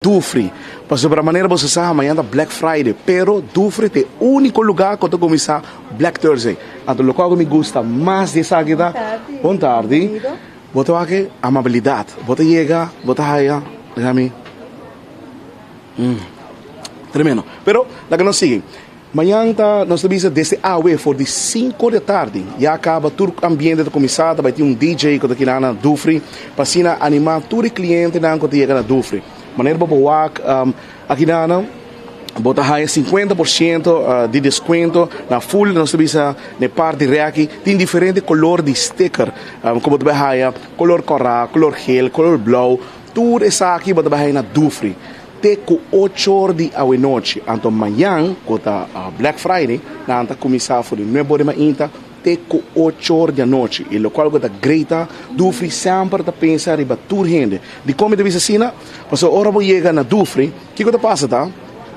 Dufry, pasobra manera boso sa mañan ta Black Friday, pero Dufry ta e úniko lugá ku ta kuminsá Black Thursday. Anto lokual ku mi gusta mas di esaki ta, bon tardi, bo ta wak e amabilidat, bo ta yega, bo ta haya, laga mi, tremendo. Pero laga nos sigui. Mañan ta nos ta bisa desde awe for di sinku di atardi ya kaba tur ambiente ta kuminsá ta bai tin un DJ ku ta kina na Dufry pa asina animá tur e klientenan ku ta yega na Dufry. Manera bo por wak akina bo ta haña 50% di deskuento na full nos ta bisa na e parti rèki tin diferente kolor di sticker ku bo ta bai haña kolor kòrá, kolor gel, kolor blou tur esaki bo ta bai haña na Dufry. Te ku ocho or di awenochi. Anto mañan, ku ta Black Friday, nan ta kuminsá for di nuebe or di mainta te ku ocho or di anochi. I lokual ku ta great ta, Dufry semper ta pensa riba tur hende. Dikon mi ta bisa asina? Pasobra ora bo yega na Dufry, kiko ta pasa ta,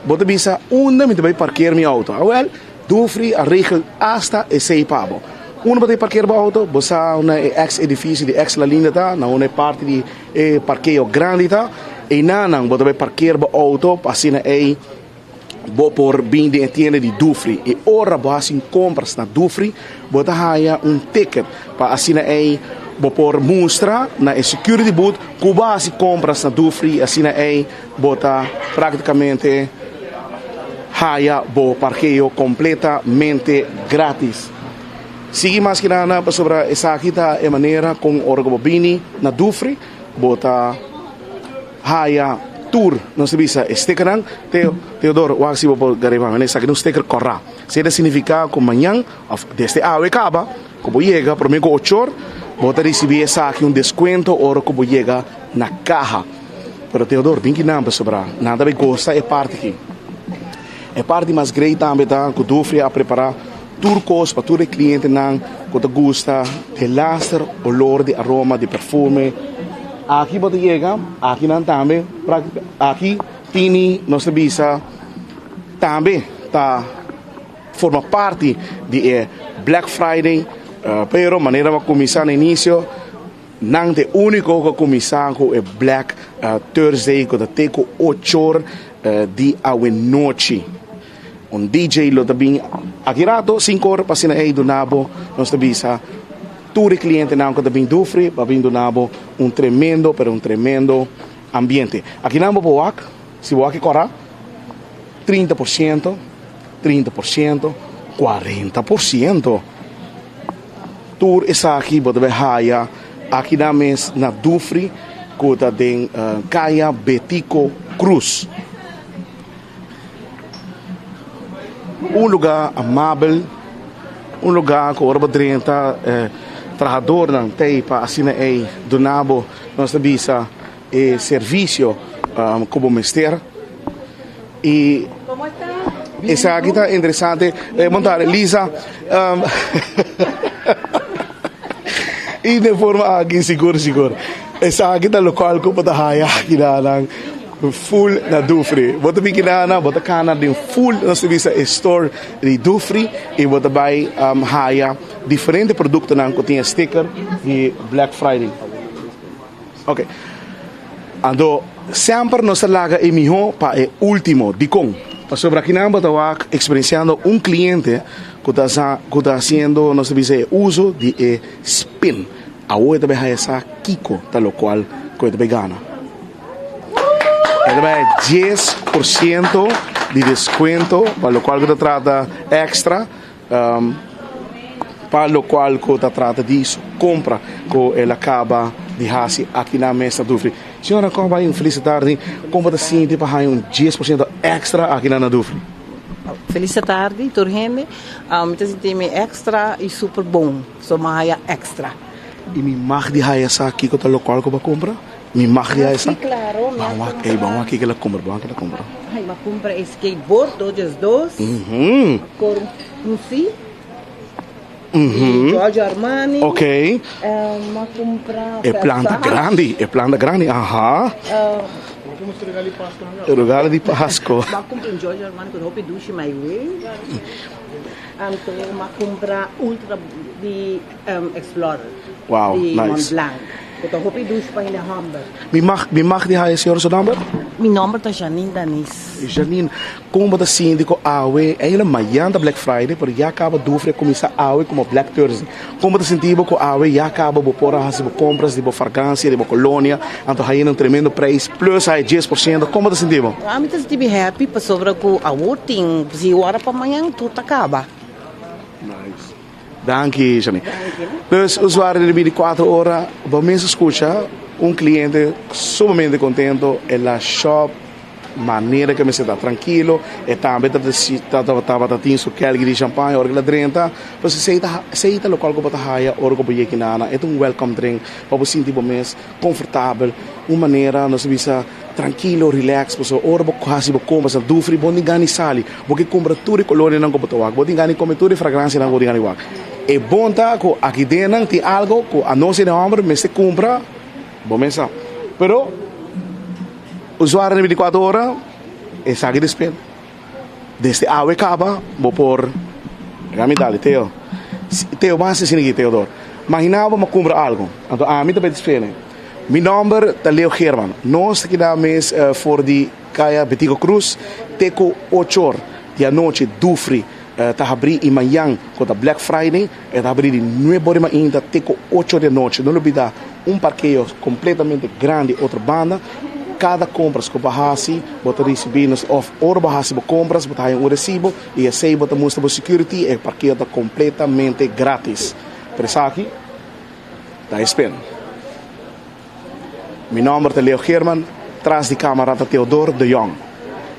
bo ta bisa, Unda mi ta bai parker mi outo? Awèl, Dufry a regel asta esei pa bo. Unda bo ta bai parker bo outo? Bo sa na e eks edifisio di eks La Linda ta, na unda e parti di E parkeo grandi ta einanan bo ta bay parkeer bo auto pa asina ey bo por bin den e tienda di Dufry. E ora bo haci compras na Dufry bo ta haya un ticket pa asina ey bo por mustra na e security booth cu bo a haci compras na Dufry y asina ey bo ta practicamente haya bo parkeo completamente gratis. Sigui mas ki nada pasobra esaki ta e manera kon ora ku bo bini na Dufry bo ta haya tur nos ta bisa e stickernan. Teo, Teodoro wak si bo por gariba mi esaki ta un sticker kòrá. Esei ta signifiká ku mañan òf desde awe kaba ku bo yega promé ku ochor bo ta risibí esaki un deskuento ora ku bo yega na kaha. Pero Teodoro bin kinan pasobra nan ta bai gosta e parti aki. E parti mas grei tambe ta ku Dufry a prepará Tur kos pa tur e klientenan ku ta gusta e laster olor di aroma di perfume. Aki bo ta yega, aki nan tambe aki tini nos ta bisa tambe ta forma parti di e Black Friday, pero manera bo a kuminsá na inisio nan ta e úniko ku a kuminsá ku e Black Thursday ku ta te ku ochor di awenochi. Un DJ lo ta bin aki rato, sinku ora pa asina ey duna bo, nos ta bisa tur e clientenan cu ta bin Dufry pa bin duna bo un tremendo pero un tremendo ambiente. Akinan bo por wak, si bo wak e cora, 30%, 30%, 40%. Tur esaki bo ta bay haya akinan mes na Dufry cu ta den Caya Betico Cruz. Un lugá amabel, un lugá ku ora bo drenta e trahadornan ta ei pa asina ei duna bo, nos ta bisa, e servisio ku bo mester. I esaki ta interesante. Bon tarde Lisa. I den forma aki sigur sigur esaki ta lokual ku bo ta haya aki nan. Full na Dufry. Bo ta bin kinana, bo ta kana den full nos ta bisa e store di Dufry y bo ta bay haya diferente productonan cu tin e sticker di Black Friday. Ok. Anto semper nos ta laga e miho pa e ultimo. Dicon? Pasobra akinan bo ta wak experienciando un cliente cu ta sa cu ta haciendo nos ta bisa e uso di e spin. Awo e ta bay haya sa kico ta locual cu e ta bay gana. E ta bay 10% di descuento pa locual cu ta trata extra pa locual cu ta trata di su compra cu el a caba di haci aki na mes na Dufry. Señora con bay un feliz tardi, con bo ta sinti pa haña un 10% extra aki na Dufry? Feliz tardi tur hende, mi ta sinti mi extra y super bon, so mi a haya extra. Y mi mag di haya sa kico ta locual cu bo a cumpra? Mi mag di esa? Sí, claro. Mi a compra. Ey, ban wak kiko el a compra, ban wak el a compra. Ay, mi a compra e skateboard, dos dies dos. Cor un sí. Giorgio Armani. Ok. Mi a compra E planta grandi, e planta grandi, aha. E regalo di Pasco. Mi a compra un Giorgio Armani cu hopi dushi my way. Anto mi a compra Ultra di Explorer. Wow, di nice. Mont Blanc. Ku ta hopi dushi pa hende hòmber. Mi mag, mi mag di haya señor su nòmber? Mi nòmber ta Janine Danis. Janine, kon bo ta sinti ku awe, ainda mañan ta Black Friday, pero ya kaba Dufry a kuminsá awe komo Black Thursday. Kon bo ta sinti bo ku awe ya kaba bo por a hasi bo kompras di bo fargansia, di bo kolonia, anto haña un tremendo preis plus haña 10%, kon bo ta sinti bo? Ami ta sinti mi happy pasobra ku awor tin si ora pa mañan tur ta kaba. Nice. Danki, Janine. Dus, usuario di 24 ora, bo mes a skucha un kliente sumamente kontento, el a shop manera ku mester ta trankilo, e tambe tabata tin su kelki di champaña ora ku el a drenta. Pues esei ta esei ta lokual ku bo ta haya ora ku bo yega kinana. E ta un welcome drink pa bo sinti bo mes konfortabel, un manera nos ta bisa trankilo, relax, pasobra ora bo hasi bo kompras na Dufry bo no tin gana di sali, bo ke kumpra tur e kolornan ku bo ta wak, bo tin gana di kome tur e fragransianan ku bo tin gana di wak. E bon ta ku aki den nan tin algu ku anos hende hòmber mester kumpra, bo mes sa. Pero usuario di 24 ora esaki ta spera. Desde awe kaba bo por Rami dale Teo. Teo ban hasi asina aki Teodor. Magina bo a kumpra algu anto ami ta bai spera. Mi nòmber ta Leo Geerman. Nos ta keda mes for di Kaya Betico Cruz te ku ocho or di anochi Dufry ta habrí i mañan ku ta Black Friday e ta habrí di nuebe or di mainta te ku ocho or di anochi. No lubida un parkeo kompletamente grandi otro banda. Kada kompras ku bo hasi bo ta risibí nos òf ora bo hasi bo kompras bo ta haña un resibo i esei bo ta mustra bo security e parkeo ta kompletamente gratis. Pero esaki ta e spera. Mi nòmber ta Leo Geerman, tras di kámara ta Theodor de Jong.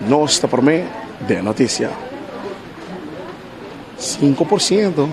Nos ta promé den notisia. 5%.